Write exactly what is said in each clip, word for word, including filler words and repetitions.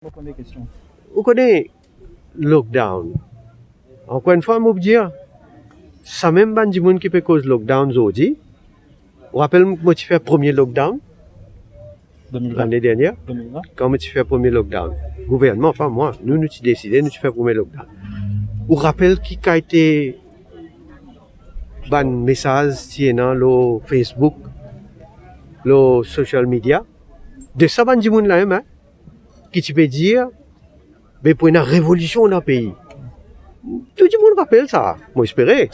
Ou kone lockdown. Ankor enn fwa, mo pou dir, samem bann dimoun ki pe koz lockdown zordi, ou rapel mo ti fer premie lockdown lane dernier, kan mo ti fer premie lockdown. Gouvernman, pa mwa, nou, nou ti deside, nou ti fer premie lockdown. Ou rapel ki kalite bann mesaz ti ena lor Facebook, lor social media, de sa bann dimoun la mem, ki ti pe dir, be pou ena revolision dan pei. Tou dimoun rapel sa, mo espere,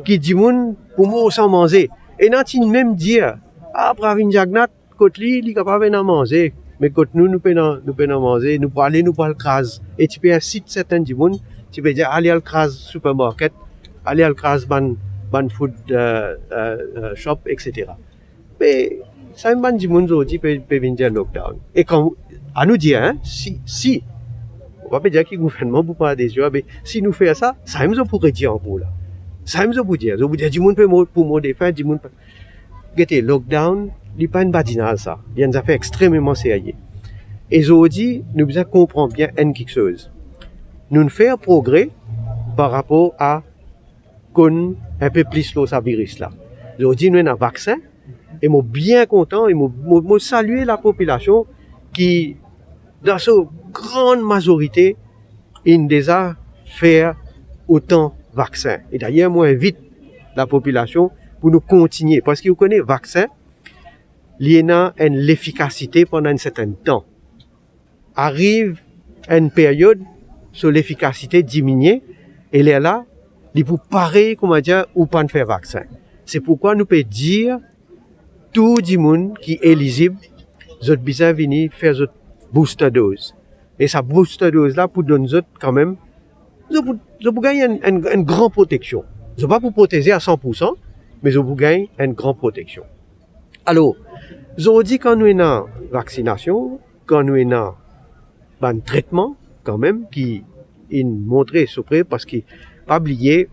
ki dimoun pou mor san manze. Ena ti mem dir, ah, pou al vinn Jagannath, kot li, li kapav ena manze, me kot nou, nou pena, nou pena manze, nou pou ale, nou pou al kraz. E ti pe insit sertin dimoun, ti pe dir, ale al kraz supermarket, ale al kraz bann, bann food, euh, euh, euh, shop, et cetera. Me samem bann dimoun zordi pe, pe vinn dir lockdown. E kan, anou dir, hein, si, si, mo pa pe dir ki gouvernman pou pran desizion, me si nou fer sa, samem zot pou redir ankor la. Samem zot pou dir, zot pou dir, dimoun pe mor, pou mor defin, dimoun pe Gete, lockdown, li pa enn badinaz sa. Li enn zafer extrememan serye. E zordi, nou bizin konpran bien enn kiksoz. Nou'nn fer progre par rapor a konn inpe plis lor sa viris la. Zordi, nou ena vaksin, e mo bien kontan, e mo, mo, mo salie lapopilasion ki, dan so gran mazorite, inn deza fer otan vaksin. E dayer, mo invit lapopilasion pou nou kontigne, parski ou kone vaksin, li ena enn lefikasite pandan enn sertin tan. Ariv enn period, so lefikasite diminie, e lerla, li pou parey, koumadir, ou pa'nn fer vaksin. Se pourkwa nou pe dir, tou dimoun ki elizib, zot bizin vini fer zot booster dose. E sa booster dose la pou donn zot kanmem, zot pou, zot pou gagn enn, enn, enn gran proteksion. Zot pa pou proteze a san poursan, me zot pou gagn enn gran proteksion. Alor, zordi kan nou ena vaksinasion, kan nou ena bann tretman kanmem ki inn montre so pre, parski pa bliye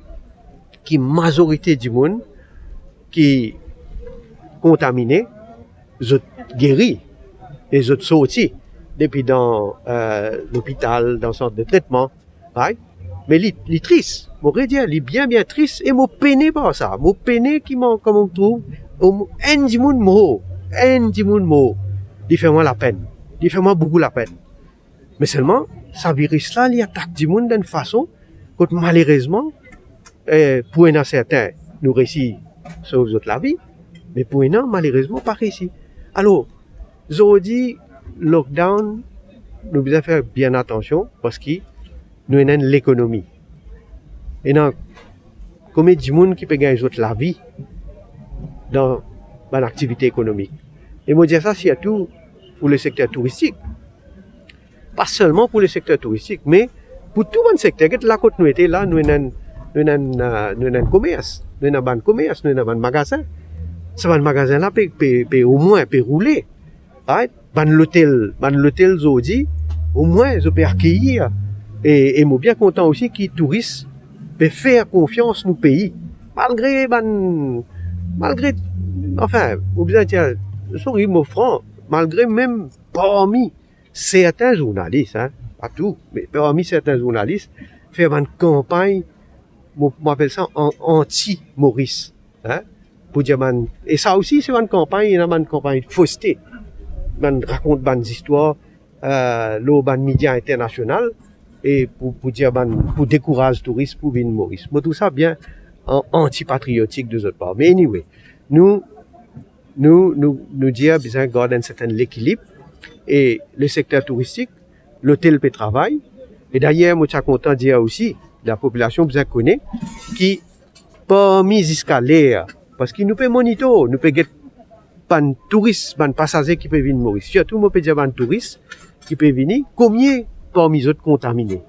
ki mazorite dimoun ki kontamine, zot geri e zot sorti depi dan, euh, lopital, dan sant de tretman, right? Me li, li tris, mo redir, li bien, bien tris, e mo pene par sa. Mo pene ki mo, kouma mo trouv, om-, enn dimoun mor, enn dimoun mor, li fer mwa lapenn. Li fer mwa boukou lapenn. Me selman, sa viris la, li atak dimoun dan enn fason kot malerezman, eh, pou ena sertin, nou resi sov zot lavi, me pou ena, malerezman, pa resi. Alor, zordi, lockdown, nou bizin fer bien atansion, parski nou ena enn lekonomi. Ena komie dimoun ki pe gagn zot lavi dan bann aktivite ekonomik. E mo dir sa sirtou pou lesekter touristik. Pa selman pou lesekter touristik, me pou tou bann sekter. Get la kot nou ete la, nou ena enn, nou ena enn, euh, nou ena enn komers, nou ena bann komers, nou ena bann magazin. Sa bann magazin la pe, pe, pe omwin, pe roule. Right? Bann lotel, bann lotel zordi, omwin zot pe akeyir. E, e mo bien kontan osi ki touris pe fer konfians nou pei. Malgre bann, malgre, anfin, mo bizin dir, sorry, mo fran, malgre mem parmi sertin zournalis, hein, pa tou, me parmi sertin zournalis, fer bann kanpagn, mo, mo apel sa an-, anti-Moris, hein, pou dir bann, e sa osi se bann kanpagn, ena bann kanpagn foste, bann rakont bann zistwar, euh, lor bann media internasional, e pou, pou dir bann, pou dekouraz touris pou vinn Moris. Mo trouv sa bien an-, antipatriotik de zot par. Me anyway, nou, nou, nou, nou dir bizin gard enn sertin lekilib, e lesekter touristik, lotel pe travay, e dayer mo ti a kontan dir osi, lapopilasion bizin kone ki parmi ziska ler, parski nou pe monitor, nou pe get bann touris, bann pasaze ki pe vinn Moris. Sirtou mo pe dir bann touris ki pe vini, komie parmi zot kontamine.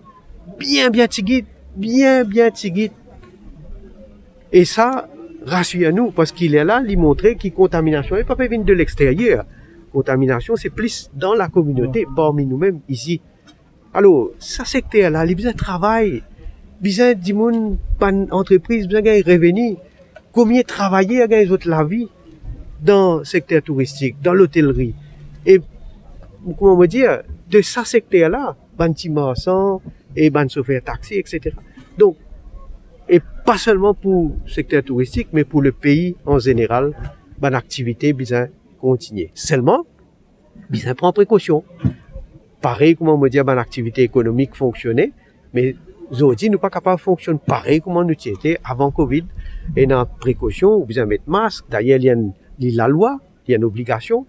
Bien, bien tigit, bien, bien tigit. E sa rasir nou, parski lerla, li montre ki kontaminasion, li pa pe vinn de lexteryer. Kontaminasion, se plis dan lakominote, parmi noumem, isi. Alor, sa sekter la, li bizin travay, bizin dimoun, bann antrepriz, bizin gagn reveni. Komie travayer gagn zot lavi dan sekter touristik, dan lotelri. E, kouma mo dir, de sa sekter la, bann ti marsan e bann sofer taxi, et cetera. Donk, e pa selman pou sekter touristik, me pou lepei an zeneral, bann aktivite bizin kontigne. Selman, bizin pran prekosion. Parey kouma mo dir, bann aktivite ekonomik fonksione, me zordi nou pa kapav fonksionn parey kouma nou ti ete avan Covid. Ena prekosion, ou bizin met mask, dayer li enn, li lalwa, li enn obligasion,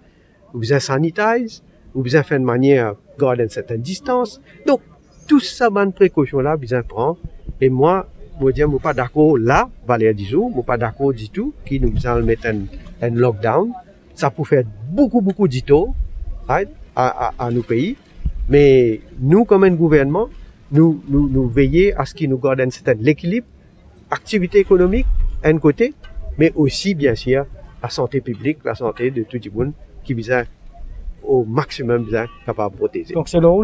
ou bizin sanitize, ou bizin fer enn manier gard enn sertenn distans. Donk, tou sa bann prekosion la bizin pran. E mwa, mo dir, mo pa dakor la, valer dizour, mo pa dakor ditou ki nou bizin al met enn, enn lockdown. Sa pou fer boukou, boukou ditor, right, a, a, a nou pei. Me nou, kouma enn gouvernman, nou, nou, nou veye a se ki nou gard enn sertenn lekilib, aktivite ekonomik, enn kote, me osi, biensir, lasante piblik, lasante de tou dimoun ki bizin, o maximum, bizin kapav proteze. Donk, selon